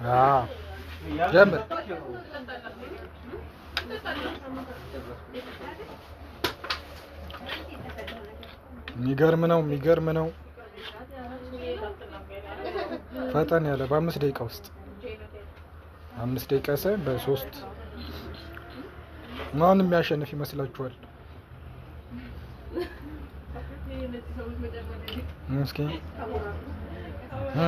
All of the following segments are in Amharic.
አዎ ጀምር። የሚገርም ነው፣ የሚገርም ነው። ፈጠን ያለ በ5 ደቂቃ ውስጥ፣ 5 ደቂቃ ሳይሆን በ3። ማን የሚያሸንፍ ይመስላችኋል? እስኪ እ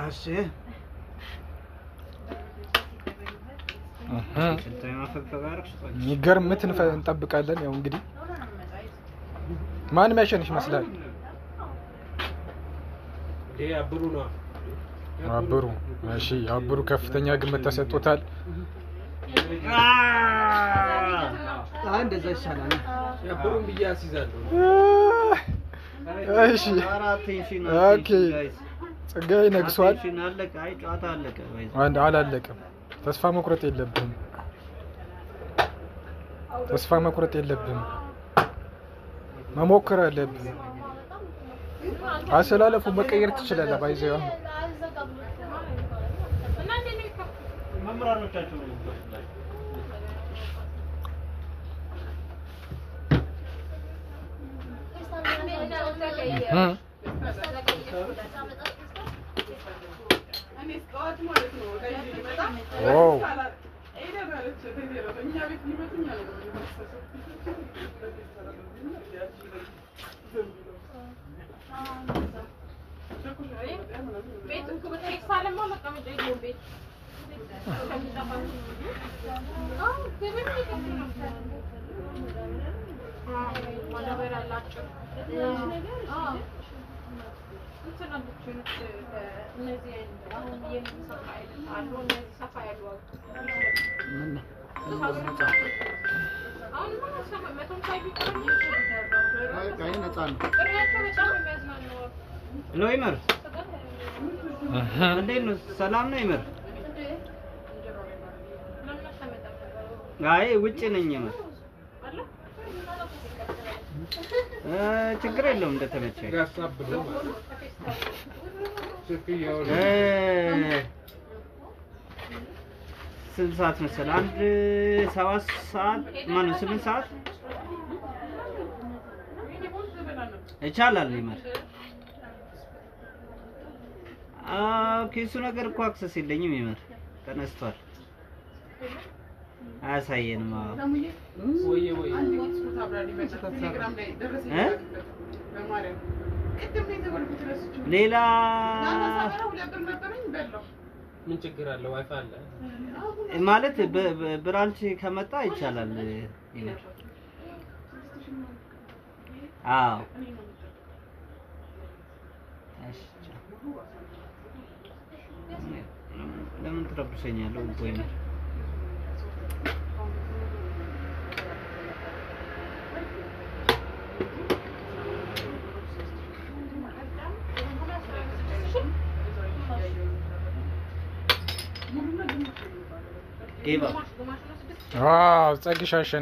እሺ። እ ስልታዊ ማፈግፈግ አደረግሽ። የሚገርም ምት እንጠብቃለን። ያው እንግዲህ ማን የሚያሸንፍ ይመስላል? ይሄ አብሩ ነው። አብሩ። እሺ፣ አብሩ ከፍተኛ ግምት ተሰጥቶታል። አይ እንደዛ ይሻላል። አብሩን ብዬ አስይዛለሁ። እሺ። ኧረ attention። Okay። Attention guys። ጸጋዬ ነግሷል። Attention፣ አለቀ። አይ ጨዋታ አለቀ። አንድ አላለቀም። ተስፋ መቁረጥ የለብህም። ተስፋ መቁረጥ የለብህም። መሞከር አለብህ። አሰላለፉ መቀየር ትችላለህ። ባይዘው አሁን መምህራኖቻቸው ነው የሚወስዱላቸው። Wow። በቃ ይሄ ነፃ ነው። Hello ይመር፣ እንዴት ነው? ሰላም ነው ይመር? አይ ውጭ ነኝ ይመር። ችግር የለውም እንደተመቸኝ። ያሳብ ነው ማለት ስልክ። ስንት ሰዓት መሰለህ? አንድ 7 ሰዓት፣ ማነው 8 ሰዓት ይቻላል ይመር። Okay፣ እሱ ነገር እኮ access የለኝም ይመር፣ ተነስቷል። አያሳየንም። አዎ። ወየ ወየ። እ? ሌላ ምን ችግር አለ? ዋይፋይ አለ። ማለት branch ከመጣ ይቻላል ይመር። አዎ እሺ። ለምን ትረብሸኛለህ? ወይ ይመር። Give up. Wow፣ ጸግሽ አሸነፈ።